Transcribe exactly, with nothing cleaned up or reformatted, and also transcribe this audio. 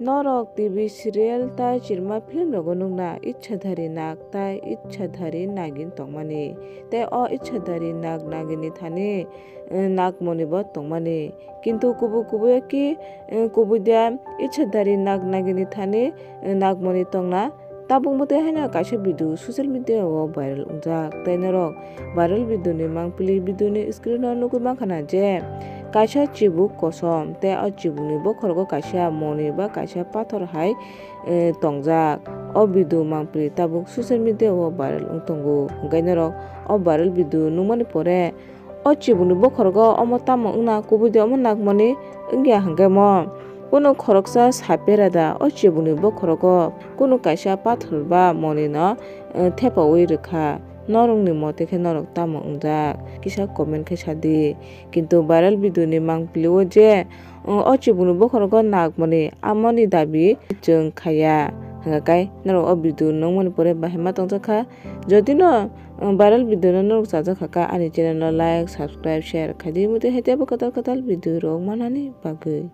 Norok T V serial tai chirma film rogo nukna Ichadhari Nag tai Ichadhari Nagin tongmani. Tei o Ichadhari Nag Nagini thani, eh, Nagmoni bo tongmani. Kintu kubui kubui ki, eh, kubui de Ichadhari Nag Nagini thani, eh, Nagmoni tongna. Tabuk mwtwi haino kaisa video social media o viral wngjak. Tei norok viral video ni mangpili video ni screen o nugwi mankha na je kaisa chibuk kosom tei o chibuk ni bokhorogo kaisa moni ba kaisa pathor hai, eh, tongjak. O video mangpili tabuk social media o viral wng tongo. Hwnkhe norok o viral video nukmani pore o chibukni bokhorogo omo tamo wngna kubui de omo nagmani wngya hwnkhe mo kunu khoroksa sapera da o chibukni bokhorogo kunu kaisa pathor ba moni no, eh, thepaui rwkha. Norokni mote khe norok tamo wngjak kisa comment khe sadi. Kintu viral video ni mangpili o je, eh, o chibukni bokhorogo nagmani amoni dabi chwng khaya. Hwnkhe kai norok o video nukmani pore bahai ma tongjakha. Jodi no, eh, viral video no norok chajakha kha, ani channel no like, subscribe, share khaidi, mutwi hai teibo kwtal kwtal video rok manani bagwi.